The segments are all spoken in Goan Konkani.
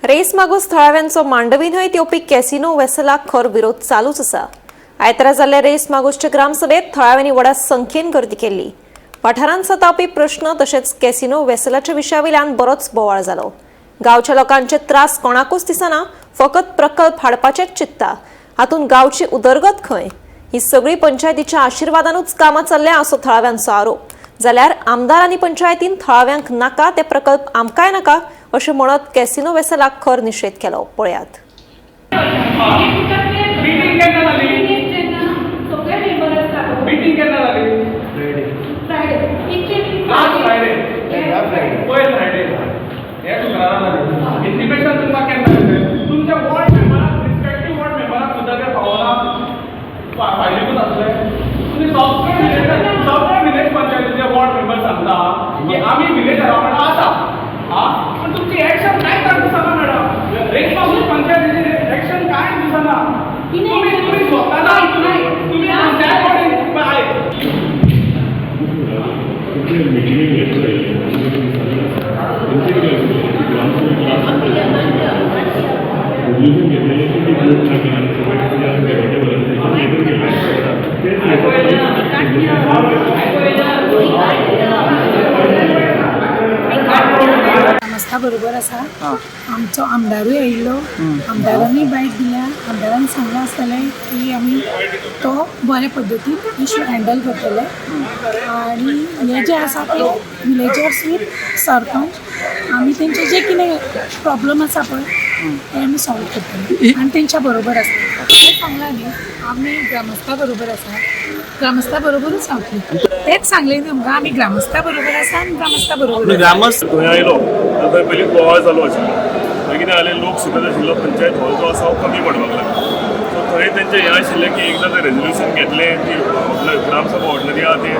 रेस मागूस थळाव्यांचो मांडवी न्हंयत येवपी कॅसिनो वेसलाक खर विरोध चालूच आसा. आयतारा जाल्ले रेस मागूसचे ग्रामसभेत थळाव्यांनी व्हडा संख्येन गर्दी केल्ली. वाठारांत सतावपी प्रश्न तशेंच कॅसिनो वेसलाच्या विशयावयल्यान बरोच बोवाळ जालो. गांवच्या लोकांचे त्रास कोणाकूच दिसना, फकत प्रकल्प हाडपाचेच चिंतता. हातूंत गांवची उदरगत खंय? ही सगळी पंचायतीच्या आशिर्वादानूच कामां चल्ल्या असो थळाव्यांचो आरोप. जाल्यार आमदार आनी पंचायतीन थळाव्यांक नाका ते प्रकल्प आमकांय नाका अशें म्हणत कॅसिनो वेसलाक खर निशेध केलो. पळयात. मिटींग केन्ना जाली? मिटींग केन्ना जाली? लास्ट फ्रायडे, पयर फ्रायडे, हे शुक्रारा जाली. इंटिमेशन तुमकां केन्ना दिलें? तुमच्या वॉर्ड मेंबराक, रिस्पेक्टीव वॉर्ड मेंबराक सुद्दां ते पावना फायलीकूच आसले. तुमी सगळे विलेज, सगळे विलेज पंचायतीचे वॉर्ड मेंबर सांगता की आमी विलेजरा वांगडा आसा. हा, पण तुमची एक्शन कांय कांय दिसना मॅडम. रेस मागूस पंचायतीची एक्शन कांय दिसना. तुम्ही तुम्ही स्वतः तुम्ही तुम्ही पंचायत बॉडी आहे. मिटिंगेक घेतले, तेंचे कितें आसलें, ग्रामसभेक लास्ट रेजोल्युशन घेतलेलें की बोट नाका आनी सगळें डेव्हलेबल आसा, तेजेर लेटर केल्लें. तेच लेटर ग्रामस्था बरोबर आसा. आमचो आमदारूय आयिल्लो. आमदारानूय बायट दिल्या. आमदारान सांगलां आसतलें की आमी तो बरे पद्दतीन इशू हँडल करतले आनी हे जे आसा ते विलेजर्स वीथ सरपंच, आमी तेंचे जे कितें प्रॉब्लम आसा पळय ते आमी सॉल्व करतले आनी तेंच्या बरोबर आसा. तें सांगलां न्ही, आमी ग्रामस्था बरोबर आसा, ग्रामस्था बरोबरूच रावतली. तेच सांगलें न्ही तुमकां, आमी ग्रामस्था बरोबर आसा आनी ग्रामस्था बरोबर. ग्रामस्थ थंय आयलो तर थंय पयलीं बोवाळ चालू आशिल्लो. मागीर कितें जालें, लोक सुकत आशिल्लो, पंचायत हॉल जो आसा तो कमी पडपाक लागलो. सो थंय तेंचें हें आशिल्लें की एकदां तें रेजोल्युशन घेतलें, ती ग्रामसभा ऑर्डनरी आहा, ती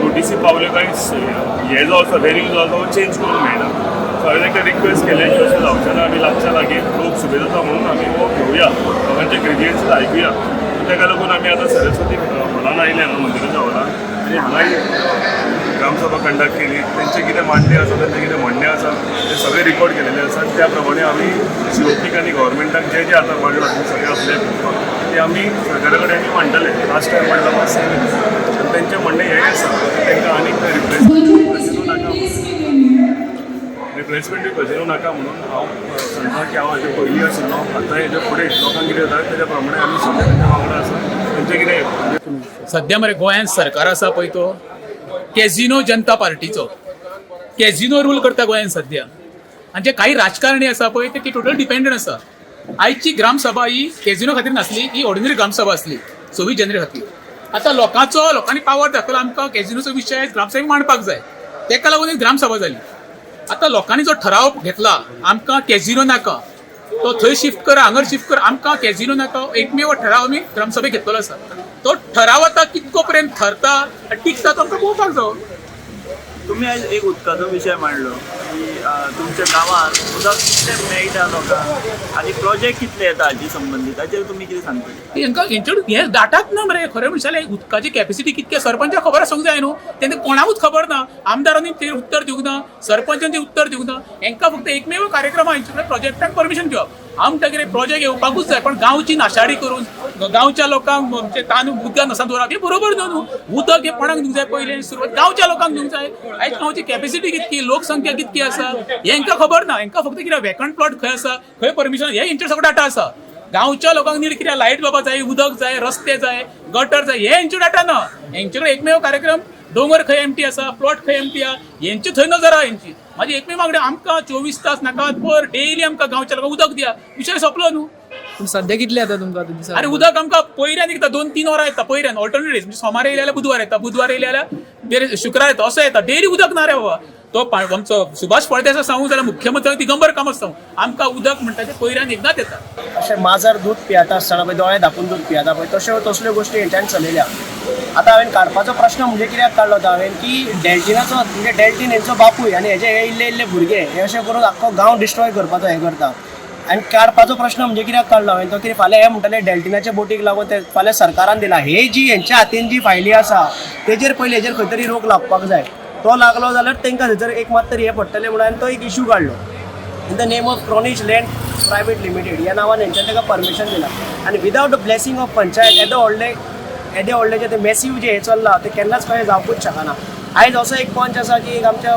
नोटीसी पावल्यो काय हे जो आसा, वेन्यू जो आसा तो चेंज करूंक मेळना. सो हांवें तांकां रिक्वेस्ट केलें की अशें जावचें ना, आमी लागच्या लागीं लोक सुबेज आसा म्हणून आमी हो घेवया, लोकांचे ग्रिवियन्सीस आयकुया. ताका लागून आमी आतां सरस्वती हॉलान आयले, हांगा मंदिराच्या हॉलान, आनी हांगाय ग्रामसभा कंडक्ट केली. तेंचे कितें मांडणे आसा, तेंचें कितें म्हणणें आसा, तें सगळें रिकॉर्ड केलेलें आसा. आनी त्या प्रमाणे आमी जीओपीक आनी गव्हर्मेंटाक जे जे आतां मांडलां तें सगळें आपलें ते आमी सरकारा कडेन आमी मांडटले. लास्ट टायम मांडलां पळय सेम. आनी तेंचें म्हणणें हें आसा, तांकां आनीक रिप्लेसमेंट नाका, रिप्लेसमेंट कजिनो नाका. म्हणून हांव सांगता की हांव हेजे पयलीं आशिल्लो, आतां हेजे फुडें लोकांक कितें जाता तेज्या प्रमाणे आमी सगळे तेंच्या वांगडा आसा. तेंचें कितें सध्या मरे गोंयांत सरकार आसा पळय तो कॅझिनो जनता पार्टीचो. कॅझिनो रूल करता गोंयांत सध्या आनी जे काही राजकारणी आसा पळय ते टोटल डिपेंडंट आसा. आयची ग्रामसभा ही कॅझिनो खातीर नासली, ही ऑर्डिनरी ग्रामसभा आसली 26 जानेवारी खातीर. आतां लोकांचो, लोकांनी पावर दाखयला, आमकां कॅझिनोचो विशय ग्रामसभेक मांडपाक जाय, तेका लागून एक ग्रामसभा जाली. आतां लोकांनी जो ठराव घेतला, आमकां कॅझिनो नाका, तो थंय शिफ्ट कर, हांगर शिफ्ट कर, आमकां कॅझिनो नाका, एकमेव ठराव आमी ग्रामसभेक घेतलेलो आसा. तो ठराव आतां कितको पर्यंत थरता आनी टिकता तो आमकां पळोवपाक जावो. तुम्ही आयज एक उदकाचो विशय मांडलो की तुमच्या गांवांत उदक कितलें मेळटा लोकांक आनी प्रोजेक्ट कितले येता हाची संबंदीत, ताचेर तुमी कितें सांगतले? हेंका हेंचे हे डाटाच ना मरे. खरें म्हणशाले जाल्यार उदकाची कॅपॅसिटी कितके सरपंचाक खबर आसूंक जाय न्हू. तेंका कोणाकूच खबर ना. आमदारांनी ते उत्तर दिवंक ना, सरपंचान ते उत्तर दिवंक ना. हेंकां फक्त एकमेव कार्यक्रम आहा हेंचे कडेन, प्रोजेक्टाक परमिशन घेवप. आमकां कितें प्रोजेक्ट येवपाकूच जाय, पण गांवची नाशाडी करून गांवच्या लोकांक म्हणजे तान उदकान नसा दवरप हें बरोबर न्हू. न्हू, उदक हें कोणाक दिवंक जाय? पयलें सुरवात गांवच्या लोकांक दिवंक जाय. आयज गांवची कॅपॅसिटी कितकी, लोकसंख्या कितकी आसा, हेंकां खबर ना. हेंकां फक्त कितें वेकंट प्लॉट खंय आसा, खंय परमिशन, हे हेंचेर सगळो डाटा आसा. गांवच्या लोकांक नीड कितें? लायट बाबा जाय, उदक जाय, रस्ते जाय, गटर जाय, हे हेंचे डाटा ना. हेंचे कडेन एकमेव कार्यक्रम, दोंगर खंय एमटी आसा, प्लॉट खंय एमटी आहा, हेंचे थंय नजर आहा हेंची. म्हाजी एकमेव मागणी, आमकां 24 तास नाका, पर डेली आमकां गांवच्या लोकांक उदक दिया. विशय सोंपलो न्हू. पूण सध्या कितले येता तुमकां दिसा? अरे, उदक आमकां पयऱ्यान येता, 2-3 वरां येता पयऱ्यान, ऑल्टरनेट डेज. म्हणजे सोमार येयले जाल्यार बुधवार येता, बुधवार येयले जाल्यार शुक्रार येता, असो येता. डेली उदक ना रे बाबा. तो आमचो सुभाष फळदेसाय सांगूंक जाल्यार मुख्यमंत्री दिगंबर कामत सांगू, आमकां उदक म्हणटा तें पयऱ्यान एकदांच येता. अशें माजर दूद पियेता आसतना पळय दोळे धांपून दूद पियेता पळय, तश्यो तसल्यो गोश्टी हेंच्यान चलयल्या. आतां हांवें काडपाचो प्रश्न म्हणजे कित्याक काडलो तो हांवें की डेल्टिनाचो, म्हणजे डेल्टीन हेंचो बापूय आनी हेजे हे इल्ले इल्ले भुरगे हे अशें करून आख्खो गांव डिस्ट्रॉय करपाचो हें करता. आनी काडपाचो प्रश्न म्हणजे कित्याक काडलो हांवें तो की फाल्यां हे म्हणटले डेल्टिनाच्या बोटीक लागून ते फाल्यां सरकारान दिला. हे जी हेंच्या हातीन जी फायली आसा तेजेर पयलीं हेजेर खंय तरी रोक लागपाक जाय. तो लागलो जाल्यार तांकां थंयसर एक मात तरी हें पडटलें म्हणून हांवें तो एक इशू काडलो. In the name of Cronage Land Private Limited ह्या नांवान हेंच्यांनी ताका परमिशन दिलां आनी without the blessing of panchayat येदो व्हडलें येदे व्हडलें जें तें मॅसीव जें हें चल्लां तें केन्नाच कशें जावपूच शकना. आयज असो एक पंच आसा की एक आमच्या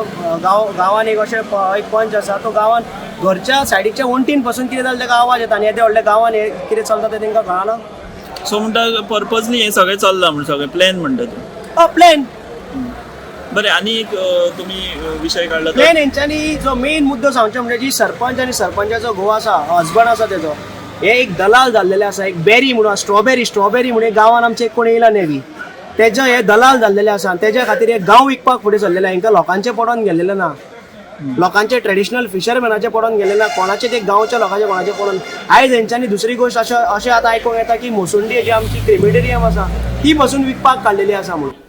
गांवान एक अशें एक पंच आसा, तो गांवान घरच्या सायडीच्या वण्टीन पसून कितें जालें ताका आवाज येता आनी येदे व्हडल्या गांवान हें कितें चलता तें तांकां कळना. सो म्हणटा पर्पजली हें सगळें चल्लां म्हण सगळें प्लॅन म्हणटा तूं. हय, प्लॅन. बरें, आनी एक तुमी विशय काडला तो प्लॅन. हेंच्यांनी जो मेन मुद्दो सांगचो म्हणजे जी सरपंच आनी सरपंचाचो घोव आसा, हजबंड आसा तेजो, हे एक दलाल जाल्लेले आसा. एक बेरी म्हणून, स्ट्रॉबेरी स्ट्रॉबेरी म्हणून गांवान आमचे एक कोण येयला नेवी, तेजो हे दलाल जाल्लेले आसा आनी तेज्या खातीर हे गांव विकपाक फुडें सरलेले. हांकां लोकांचे पडोन गेल्लेले ना, लोकांचे ट्रेडिशनल फिशरमॅनाचे पडोन गेले ना, कोणाचे ते गांवच्या लोकांचे कोणाचे पडोन. आयज हेंच्यांनी दुसरी गोश्ट अशें अशें आतां आयकूंक येता की मोसुंडी जी आमची क्रिमिटेरियम आसा ती पसून विकपाक काडलेली आसा म्हणून.